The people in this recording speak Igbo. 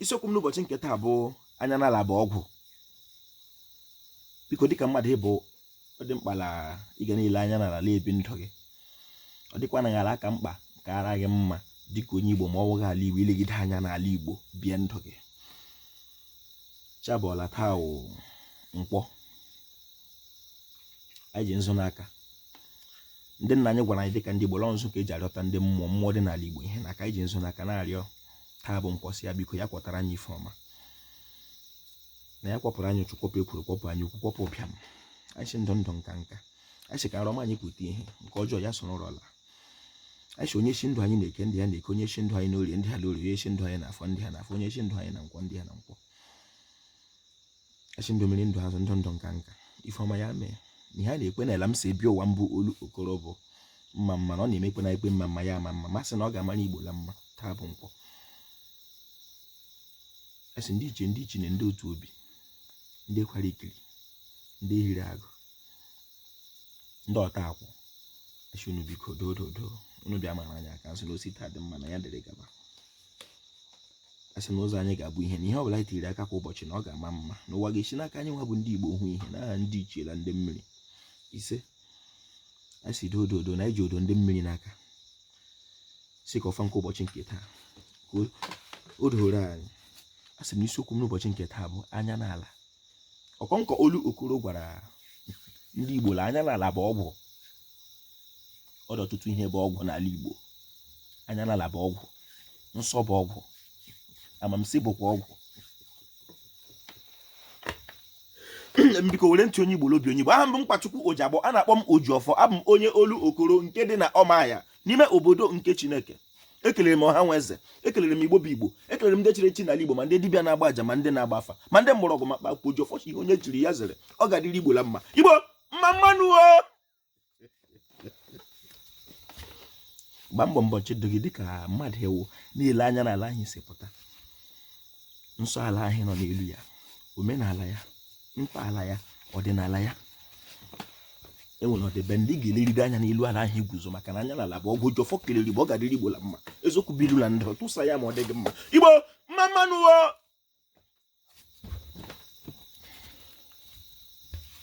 Isiokwu m n'ụbọchị nke taa bụ anya n'ala bụ ọgwụ. Biko, dịka mmadụ ị bụ, ọ dị mkpa la ị ga na-ele anya n'ala la-ebi ndụ gị. Ọ dịkwa na ala aka mkpa nke ara gị mma dịka onye Igbo ma ọ wụghị ala Igbo ilegide anya n'ala Igbo bie ndụ gị. Chi abọọla. Taa wụ nkwọ, anyị ji nzu n'aka. Ndị nna anyị gwara anyị dịka ndị Igbo la ọ nzu ka eji arịọta ndị mmụọ mmụọ dị n'ala Igbo ihe n'aka. Anyị ji nzu n'aka na-arịọ taa bụ nkwọ, sị ya biko ya kwọtara anyị ife ọma, na ya kwọpụrụ anyị uchu, kwọpụ ekworo, kwọpụ anya ukwu, kwọpụ ụbịam. Anyị sị ndụ ndụ nka nka. Anyị sị ka nrọ ọma anyị pụta ihe, nke ọjọọ ya soro ụrọ laa. Anyị sị onye si ndụ anyị na-eke ndị ya na-eke, onye si ndụ anyị n'orie ndị ha n'orie, onye si ndụ anyị na afọ ndị ha na afọ, onye si ndụ anyị na nkwọ ndị ha na nkwọ. Anyị sị ndụ mmiri ndụ azụ ndụ ndụ nka nka, ife ọma ya mee na ihe a na-ekwe n'ala m si ebi ụwa mbụ olu okoro bụ mma mma na ọ na-emekwe na ekpe mma mma ya ama mma masị na ọ ga-amara Igbo la mma. Taa bụ nkwọ. A sị ndị ichie, ndị ichie na ndị otu obi, ndị kwara ikiri, ndị hiri agụ, ndị ọta akwụ, asị unu biko doo doo doo, unu bịa mara anyị aka nsị na osi taa dị mma na ya dịrị gaba. Asị na ụzọ anyị ga-abụ ihe na ihe ọbụla anyị tiri aka kwa ụbọchị na ọ ga-ama mma, na ụwa ga-esi n'aka anyị nwa bụ ndị Igbo hụ ihe n'aha ndị ichie na ndị mmiri. Ise. Asị doo doo doo na anyị ji odo ndị mmiri n'aka, sị ka ọfọ nke ụbọchị nke taa ka o doro anyị. Asị m na isiokwu m n'ụbọchị nke taa bụ anya n'ala. Ọkọnkọ Olu Okoro gwara ndị Igbo la anya n'ala bụ ọgwụ. Ọ dị ọtụtụ ihe bụ ọgwụ n'ala Igbo. Anya n'ala bụ ọgwụ, nsọ bụ ọgwụ, amamsị bụkwa ọgwụ. Biko were ntị onye Igbo l'obi onye Igbo. Aha m bụ Mkpachukwu Ojiagbọ, a na-akpọ m Ojiọfọ. Abụ m onye Olu Okoro nke dị na Ọmahịa n'ime obodo nke Chineke. Ekelere m ọha nwe eze, ekelere m Igbo bụ Igbo, ekelere m ndị chiri echi n'ala Igbo, ma ndị dibịa na-agba aja, ma ndị na-agba afa, ma ndị mgbọrọgwụ, ma mkpa. Ojiọfọ, ihe onye chiri ya zere, ọ ga-adịrị Igbo la mma. Igbo mma mma nụ o. Gbaa mbọ mbọchị ndụ gị dịka mmadụ ewu na-ele anya n'ala anyị si pụta, nsọ ala anyị nọ n'elu ya, omenala ya, ntọala ya, ọdịnala ya. Enwere ọdịbendị ị ga-eleride anya n'elu ala ahụ iguzo, maka na anya n'ala bụ ọgwụ. Ojiọfọ kelere Igbo, ọ ga-adịrị Igbo la mma. Eziokwu bilu na ndụ, tụsa ya ma ọ dịghị mma. Igbo mma mma nụ o.